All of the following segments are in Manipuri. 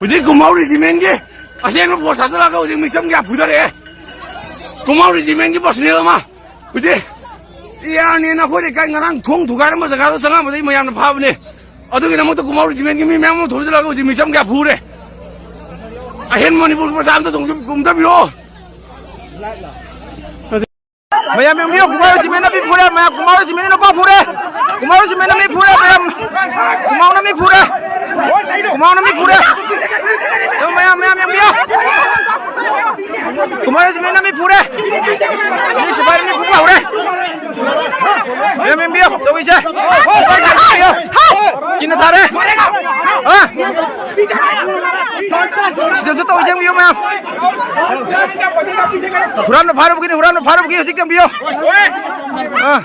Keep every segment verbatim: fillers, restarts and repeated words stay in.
ꯍꯧꯖꯤꯛ ꯀꯨꯃꯥꯎ ꯔꯦꯖꯤꯃꯦꯟꯒꯤ ꯑꯁꯦꯡꯕ ꯄꯣꯁ ꯊꯥꯖꯤꯜꯂꯒ ꯍꯧꯖꯤꯛ ꯃꯤꯆꯝ ꯀꯌꯥ ꯐꯨꯊꯔꯛꯑꯦ꯫ ꯀꯨꯃꯥꯎ ꯔꯦꯖꯤꯃꯦꯟꯒꯤ ꯄꯔꯁꯅꯦꯜ ꯑꯃ ꯍꯧꯖꯤꯛ ꯏꯌꯥꯔꯅꯦꯅ ꯑꯩꯈꯣꯏ ꯂꯩꯀꯥꯏ ꯉꯔꯥꯡ ꯊꯣꯡ ꯊꯨꯒꯥꯏꯔꯝꯕ ꯖꯒꯥꯗꯣ ꯆꯪꯉꯝꯕꯗꯒꯤ ꯃꯌꯥꯝꯅ ꯐꯥꯕꯅꯦ꯫ ꯑꯗꯨꯒꯤꯗꯃꯛꯇ ꯀꯨꯃꯥꯎ ꯔꯦꯖꯤꯃꯦꯟꯒꯤ ꯃꯤ ꯃꯌꯥꯝ ꯑꯃ ꯊꯣꯝꯖꯤꯜꯂꯒ ꯍꯧꯖꯤꯛ ꯃꯤꯆꯝ ꯀꯌꯥ ꯐꯨꯔꯦ꯫ ꯑꯍꯦꯟ ꯃꯅꯤꯄꯨꯔꯒꯤ ꯃꯆꯥ ꯑꯝꯇ ꯊꯣꯡ-, ꯀꯨꯝꯊꯕꯤꯔꯛꯑꯣ꯫ ꯃꯌꯥꯝ ꯌꯦꯡꯕꯤꯌꯨ, ꯀꯨꯃꯥꯔ ꯁꯤꯃꯦꯟꯅ ꯃꯤ ꯐꯨꯔꯦ, ꯃꯌꯥꯝ ꯀꯨꯃꯥꯔ ꯁꯤꯃꯦꯟꯅ ꯅꯨꯄꯥ ꯐꯨꯔꯦ, ꯀꯨꯃꯥꯔ ꯁꯤꯃꯦꯟꯅ ꯃꯤ ꯐꯨꯔꯦ, ꯃꯌꯥꯝ ꯀꯨꯃꯥꯔꯅ ꯃꯤ ꯐꯨꯔꯦ, ꯀꯨꯃꯥꯔꯅ ꯃꯤ ꯐꯨꯔꯦ, ꯌꯦꯡꯉꯨ, ꯃꯌꯥꯝ, ꯃꯌꯥꯝ ꯌꯦꯡꯕꯤꯌꯨ, ꯀꯨꯃꯥꯔ ꯁꯤꯃꯦꯟꯅ ꯃꯤ ꯐꯨꯔꯦ, ꯃꯤ ꯁꯤꯐꯥꯏꯅ ꯃꯤ ꯐꯨꯕ ꯍꯧꯔꯦ, ꯃꯌꯥꯝ ꯌꯦꯡꯕꯤꯌꯨ, ꯇꯧꯔꯤꯁꯦ, ꯀꯤꯅ ꯊꯥꯔꯦ, ꯍꯥ? ꯁꯤꯗꯁꯨ ꯇꯧꯔꯤꯁꯦ ꯌꯦꯡꯕꯤꯌꯨ, ꯃꯌꯥꯝ꯫ ꯍꯨꯔꯥꯟꯕ ꯐꯥꯔꯨꯕꯒꯤꯅꯤ, ꯍꯨꯔꯥꯟꯕ ꯐꯥꯔꯨꯕꯒꯤ ꯍꯧꯖꯤꯛ ꯌꯦꯡꯕꯤꯌꯨ꯫ ꯑꯥ꯫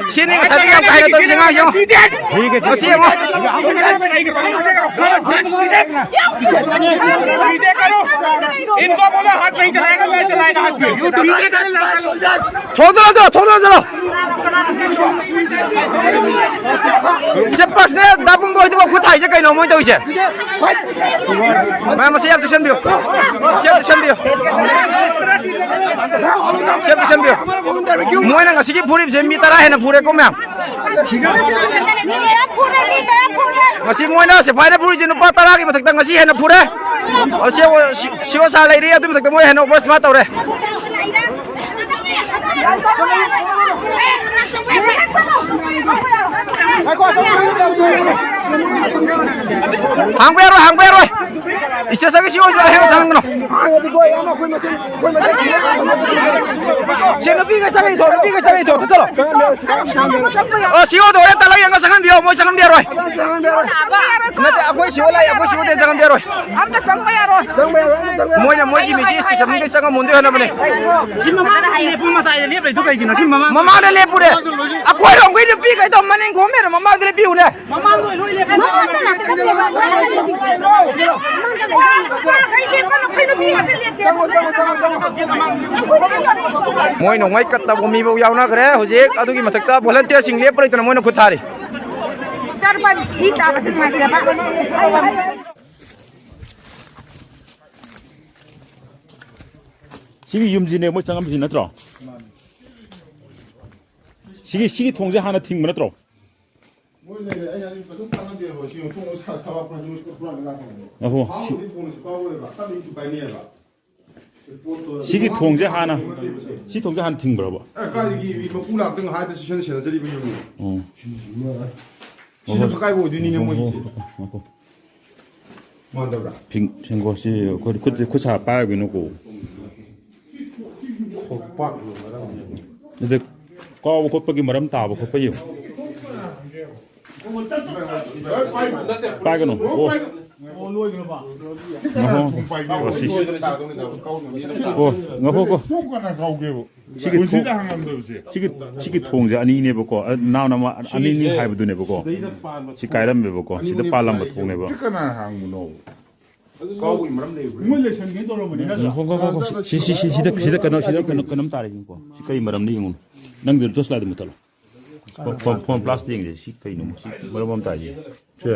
ꯁꯤꯅꯤ ꯉꯁꯥꯏꯗꯒꯤ ꯌꯥꯝ ꯀꯥ ꯍꯦꯟꯅ ꯇꯧꯔꯤꯁꯦ ꯑꯉꯥꯡꯁꯦ ꯌꯦꯡꯉꯣ꯫ ꯃꯁꯤ ꯌꯦꯡꯉꯣ꯫ इनको बोलो हाथ नहीं चलाएगा, मैं चलाएगा हाथ पे। थोड़ा सा, थोड़ा सा। ꯁꯦ ꯄꯔꯁꯅꯦꯜ ꯗꯥꯕꯨꯡ ꯃꯣꯏꯗꯨꯕꯨ ꯈꯨꯠ ꯊꯥꯏꯁꯦ ꯀꯩꯅꯣ ꯃꯣꯏ ꯇꯧꯔꯤꯁꯦ? ꯃꯌꯥꯝ ꯃꯁꯤ ꯌꯥꯝ ꯆꯦꯛꯁꯤꯟꯕꯤꯌꯨ꯫ ꯁꯤ ꯌꯥꯝ ꯆꯦꯛꯁꯤꯟꯕꯤꯌꯨ꯫ ꯁꯤ ꯌꯥꯝ ꯆꯦꯛꯁꯤꯟꯕꯤꯌꯨ꯫ ꯃꯣꯏꯅ ꯉꯁꯤꯒꯤ ꯐꯨꯔꯤꯕꯁꯦ ꯃꯤ ꯇꯔꯥ ꯍꯦꯟꯅ ꯐꯨꯔꯦꯀꯣ ꯃꯌꯥꯝ꯫ ꯉꯁꯤ ꯃꯣꯏꯅ ꯁꯤꯐꯥꯏꯅ ꯐꯨꯔꯤꯁꯦ ꯅꯨꯄꯥ ꯇꯔꯥꯒꯤ ꯃꯊꯛꯇ ꯉꯁꯤ ꯍꯦꯟꯅ ꯐꯨꯔꯦ꯫ ꯁꯤ, ꯁꯤ ꯑꯣ ꯁꯥ ꯂꯩꯔꯤ, ꯑꯗꯨꯒꯤ ꯃꯊꯛꯇ ꯃꯣꯏ ꯍꯦꯟꯅ ꯑꯣꯚꯔ ꯁ꯭ꯃꯥꯔꯠ ꯇꯧꯔꯦ꯫ ꯍꯥꯡꯕ ꯌꯥꯔꯣꯏ, ꯍꯥꯡꯕ ꯌꯥꯔꯣꯏ꯫ ꯏꯁꯇꯦꯁꯟꯒꯤ ꯁꯤ ꯑꯣꯏꯁꯨ ꯑꯍꯦꯟꯕ ꯆꯪꯍꯟꯒꯅꯨ꯫ ꯁꯤ ꯅꯨꯄꯤꯒ ꯆꯪꯉꯛꯏ ꯊꯣꯛ, ꯅꯨꯄꯤꯒ ꯆꯪꯉꯛꯏ ꯊꯣꯛ, ꯆꯠꯂꯣ꯫ ꯑꯣ, ꯁꯤ ꯑꯣꯗꯣ ꯍꯣꯔꯦꯟ ꯇꯥꯂꯛ ꯌꯦꯡꯉ ꯆꯪꯍꯟꯕꯤꯌꯣ, ꯃꯣꯏ ꯆꯪꯍꯟꯕꯤꯔꯣꯏ꯫ ꯅꯠꯇꯦ, ꯑꯩꯈꯣꯏ ꯁꯤ ꯑꯣ ꯂꯥꯛꯑꯦ, ꯑꯩꯈꯣꯏ ꯁꯤ ꯑꯣꯗꯤ ꯆꯪꯍꯟꯕꯤꯔꯣꯏ꯫ ꯑꯝꯇ ꯆꯪꯕ ꯌꯥꯔꯣꯏ꯫ ꯆꯪꯕ ꯌꯥꯔꯣꯏ, ꯑꯝꯇ ꯆꯪꯕ ꯌꯥꯔꯣꯏ꯫ ꯃꯣꯏꯅ ꯃꯣꯏꯒꯤ ꯃꯤꯁꯤ ꯁ꯭ꯇꯦꯁꯟꯗ ꯆꯪꯉꯝꯃꯣꯏꯗꯣꯏ ꯍꯣꯠꯅꯕꯅꯦ꯫ ꯁꯤ ꯃꯃꯥꯡꯗ ꯂꯦꯞꯄꯨ, ꯃꯇꯥꯏꯗ ꯂꯦꯞꯄ ꯂꯩꯗꯨ ꯀꯩꯒꯤꯅꯣ? ꯁꯤ ꯃꯃꯥꯡ ꯃꯃꯥꯡꯗ ꯂꯦꯞꯄꯨꯔꯦ꯫ ꯑꯩꯈꯣꯏꯔꯣꯝꯒꯤ ꯅꯨꯄꯤ ꯀꯩꯗꯣ ꯃꯅꯤꯡ ꯈꯣꯝꯃꯦꯔꯣ, ꯃꯃꯥꯡꯗ ꯂꯦꯞꯄꯤꯌꯨꯅꯦ꯫ ꯃꯃꯥꯡꯗ ꯑꯣꯏ ꯂꯣꯏ ꯂꯦꯞꯄ꯫ ꯅꯨꯄꯥꯈꯩ ꯂꯦꯞꯄ, ꯑꯩꯈꯣꯏ ꯅꯨꯄꯤ ꯉꯥꯛꯇ ꯂꯦꯞꯄꯦ꯫ ꯃꯣꯏ ꯅꯣꯡꯃꯩ ꯀꯠ ꯇꯧꯕ ꯃꯤꯐꯥꯎ ꯌꯥꯎꯅꯈ꯭ꯔꯦ꯫ ꯍꯧꯖꯤꯛ ꯑꯗꯨꯒꯤ ꯃꯊꯛꯇ ꯚꯣꯂꯟꯇꯤꯌꯔꯁꯤꯡ ꯂꯦꯞꯄ ꯂꯩꯇꯅ ꯃꯣꯏꯅ ꯈꯨꯠ ꯊꯥꯔꯤ꯫ ꯆꯠꯄ ꯏ ꯇꯥꯕꯁꯦ ꯅꯨꯡꯉꯥꯏꯇꯦꯕ꯫ ꯁꯤꯒꯤ ꯌꯨꯝꯁꯤꯅꯦ ꯃꯣꯏ ꯆꯪꯉꯝꯃꯤꯁꯤ ꯅꯠꯇ꯭ꯔꯣ? ꯁꯤꯒꯤ, ꯁꯤꯒꯤ ꯊꯣꯡꯁꯦ ꯍꯥꯟꯅ ꯊꯤꯡꯕ ꯅꯠꯇ꯭ꯔꯣ? ꯃꯣꯏ ꯂꯩꯔꯦ꯫ ꯑꯩ ꯍꯥꯏꯁꯦ ꯀꯩꯁꯨꯝ ꯀꯥꯟꯅꯗꯦꯕ꯫ ꯁꯤ ꯊꯣꯡ ꯁꯥ-, ꯊꯕꯥꯛ ꯄꯥꯏꯁꯨ ꯄꯨꯔꯥ ꯂꯥꯛꯀꯅꯤ꯫ ꯑꯍꯣ, ꯁꯤ-, ꯍꯥꯡꯕꯗꯤ ꯊꯣꯡꯁꯦ ꯄꯥꯎꯔꯣꯏꯕ꯫ ꯀꯥꯟꯅꯗꯤ ꯊꯨꯒꯥꯏꯅꯦꯕ꯫ ꯁꯤ ꯊꯣꯡꯁꯦ ꯍꯥꯟꯅ, ꯁꯤ ꯊꯣꯡꯁꯦ ꯍꯥꯟꯅ ꯊꯤꯡꯕ꯭ꯔꯕ? ꯑꯦ, ꯀꯥꯏꯗꯒꯤ ꯃꯤ ꯃꯄꯨ ꯂꯥꯛꯇ ꯉꯥꯏꯗ ꯁꯤ ꯁꯦꯟꯅꯖꯔꯤꯕ ꯌꯨꯝꯅꯤ꯫ ꯎꯝ꯫ ꯁꯤꯁꯨ ꯀꯥꯏꯕ ꯑꯣꯏꯗꯣꯏꯅꯤꯅꯦ ꯃꯣꯏꯒꯤꯁꯦ꯫ ꯉꯥꯏꯈꯣ꯫ ꯃꯥꯟꯗꯕ꯭ꯔꯥ? ꯐꯤꯡ-, ꯐꯤꯡꯒꯣꯁꯤ ꯑꯩꯈꯣꯏ ꯈꯨꯠ, ꯈꯨꯠ ꯁꯥ ꯄꯥꯏꯕꯒꯤꯅꯀꯣ꯫ ꯈꯣꯠꯄ꯫ ꯑꯗꯨ ꯀꯥꯎꯕ ꯈꯣꯠꯄꯒꯤ ꯃꯔꯝ ꯇꯥꯕ ꯈꯣꯠꯄ ꯌꯦꯡꯉꯨ꯫ ꯄꯥꯏꯒꯅꯨ꯫ ꯑꯣ꯫ ꯑꯣ, ꯁꯤ, ꯁꯤ꯫ ꯑꯣ, ꯉꯥꯏꯈꯣ, ꯉꯥꯏꯈꯣ꯫ ꯊꯣꯡ ꯀꯅꯥ ꯀꯥꯎꯒꯦꯕ? ꯁꯤꯒꯤ ꯄꯨꯟꯁꯤꯗ ꯊꯣꯡ-, ꯍꯪꯉꯝꯗꯕꯁꯦ꯫ ꯁꯤꯒꯤ, ꯁꯤꯒꯤ ꯊꯣꯡꯁꯦ ꯑꯅꯤꯅꯦꯕꯀꯣ꯫ ꯑ, ꯅꯥꯎꯅ ꯑꯃ ꯑꯅꯤꯅꯤ ꯍꯥꯏꯕꯗꯨꯅꯦꯕꯀꯣ꯫ ꯁꯤ ꯀꯥꯏꯔꯝꯃꯦꯕꯀꯣ꯫ ꯁꯤꯗ ꯄꯥꯜꯂꯝꯕ ꯊꯣꯡꯅꯦꯕ꯫ ꯁꯤ ꯀꯅꯥ ꯍꯥꯡꯕꯅꯣ? ꯀꯥꯎꯕꯒꯤ ꯃꯔꯝ ꯂꯩꯕ꯭ꯔꯥ? ꯃꯣꯏ ꯂꯣꯏꯁꯟꯒꯦ ꯇꯧꯔꯝꯕꯅꯤ ꯅꯠꯇ꯭ꯔꯥ? ꯉꯥꯏꯈꯣ, ꯉꯥꯏꯈꯣ, ꯉꯥꯏꯈꯣ꯫ ꯁꯤ, ꯁꯤ, ꯁꯤ, ꯁꯤꯗ, ꯁꯤꯗ ꯀꯩꯅꯣ, ꯁꯤꯗ ꯀꯩꯅꯣ, ꯀꯩꯅꯣꯝ ꯇꯥꯔꯦ ꯌꯦꯡꯉꯨꯀꯣ꯫ ꯁꯤ ꯀꯩ ꯃꯔꯝꯅ ꯌꯦꯡꯉꯨꯅꯦ꯫ ꯅꯪꯒꯤ torch light ꯗꯨ ꯃꯨꯠꯊꯠꯂꯣ꯫ ꯐꯣꯟ, ꯐꯣꯟ, ꯐꯣꯟ flash ꯇ ꯌꯦꯡꯁꯦ꯫ ꯁꯤ ꯀꯩꯅꯣ? ꯁꯤ ꯃꯔꯝ ꯑꯃ ꯇꯥꯏꯁꯦ꯫ ꯁꯦ꯫